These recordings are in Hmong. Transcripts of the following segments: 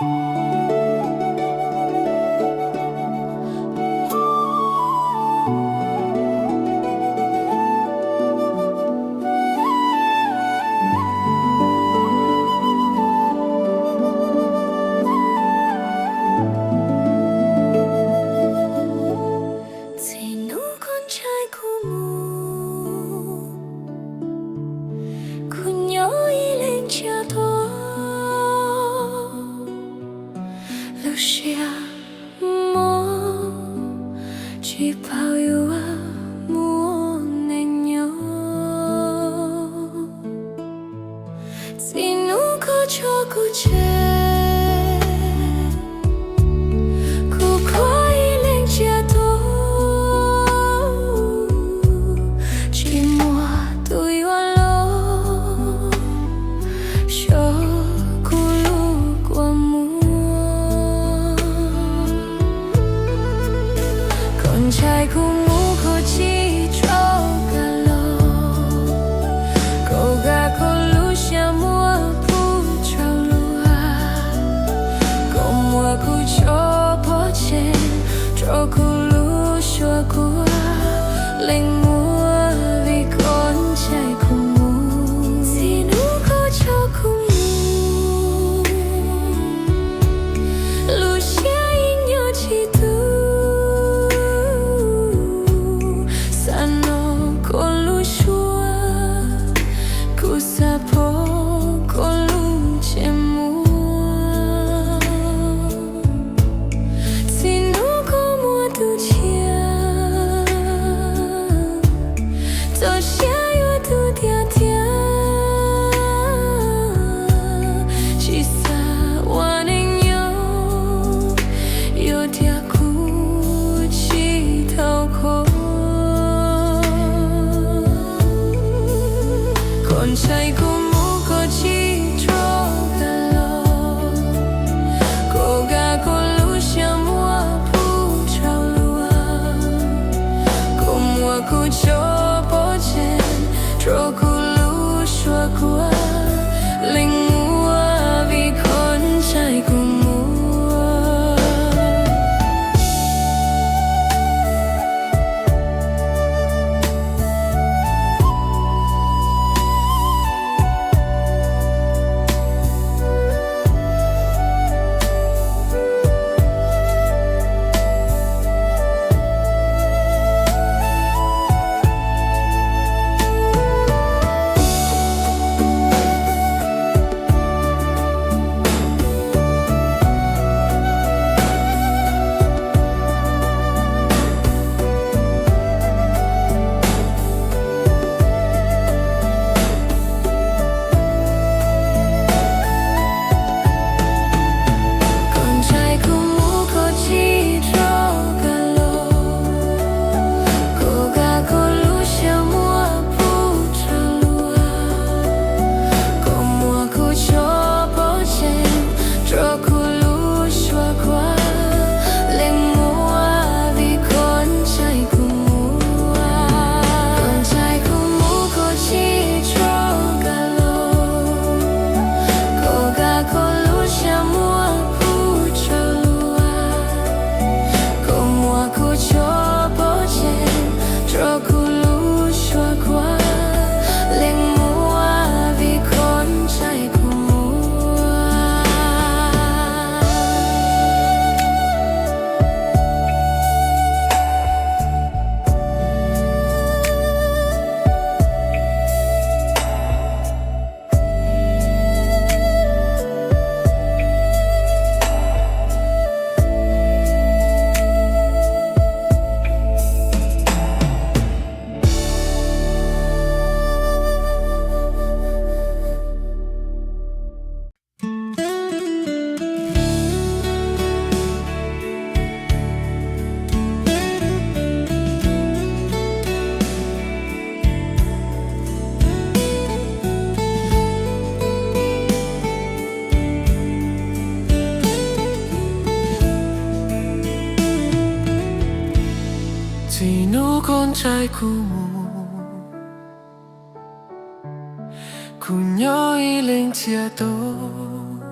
Txij hnub koj ntshai kuv mus, kuv nyob ib leeg tsiaj tuag, lub siab mob tsis paub yuav muaj neeg nyob. Txij hnub koj tso kuv tseg, kuv khuab ib leeg tsiaj tuag, tsis muaj tus yuav los xyuas kuv lub kua muag. Koj ntshai kuv mus koj tsis tso kuv los, koj kav koj lub siab muab pub rau luag, koj muab kuv tso pov tseg rau kuv lub suab kua. Leej muab vim koj ntshai kuv mus, txij hnub koj tso kuv mus, lub siab yeej nyob tsis tu. Xav hnov koj lub suab, kuv xav pom koj lub ntsej muag. Txij hnub koj muaj tus tshiab, txaus siab yuav tus tiag tiag, tsis xav ua neeg nyob, yuav tias kuv tsis tau kho. Koj ntshai kuv mus koj tsis tso kuv los, koj kav koj lub siab muab pub rau luag, koj muab kuv tso pov tseg rau kuv lub suab kua. Leej muab vim koj ntshai kuv mus. Koj ntshai kuv mus koj tsis tso kuv los, koj kav koj lub siab muab pub rau luag, koj muab kuv tso pov tseg rau kuv lub suab kua. Leej muab vim koj ntshai kuv mus, koj ntshai kuv mus koj tsis tso kuv los, koj kav koj lub siab muab pub rau luag, koj muab kuv tso pov tseg rau kuv lub suab kua. Leej muab vim koj ntshai kuv mus. Txij hnub koj ntshai kuv mus, kuv nyob ib leeg tsiaj tuag,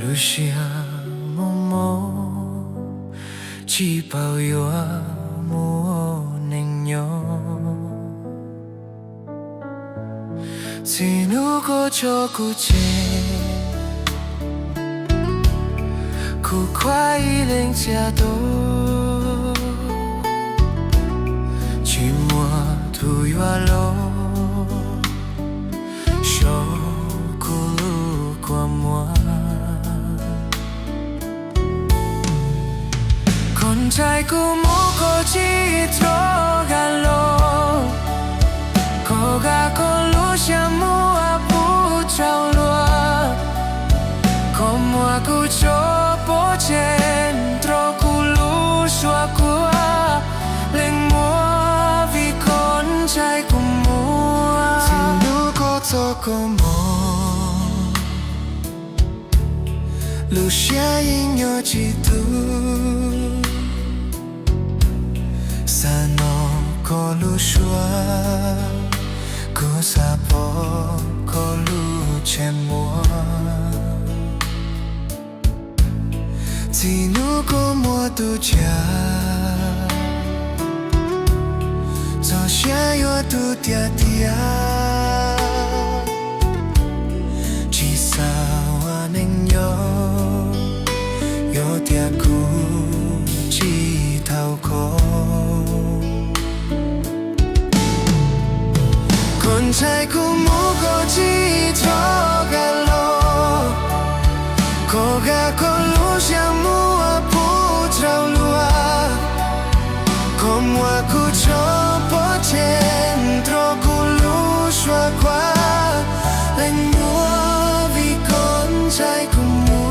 Lub siab mob mob tsis paub yuav muaj neeg nyob. Txij hnub koj tso kuv tseg, kuv khuaib ib leeg txias to, tsis muaj tus yuav los so kuv lub kua muag. Koj ntshai kuv mus koj tsis rov qab los, koj gab koj lub siab muab puv rau luag. Koj muab kuv tso pov tseg nrog kuv lub suab kua leej muag vim koj ntshai kuv muab. Txij hnub koj txoj koob hmoov, lub siab yeej nyob tsis tu. Xav hnov koj lub suab, kuv xav pom koj lub ntsej muag. Txij hnub koj muaj tus tshiab, txoj sia yuav tu tiag tiag. Tsis xav ua neeg nyob, yog tias kuv tsis tau koj. Koj ntshai kuv mus koj tsis rov qab los, koj gab koj lub siab muab puv rau luag. Koj muab kuv tso pov tseg nrog kuv lub suab kua leej muag vim koj ntshai kuv muab.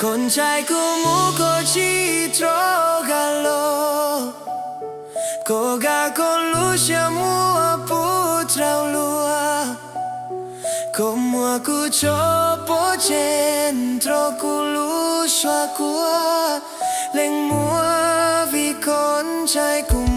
Koj ntshai kuv mus koj tsis rov qab los, koj gab koj lub siab muab puv rau luag. Koj muab kuv tso pov tseg nrog kuv lub suab kua leej muag vim koj ntshai kuv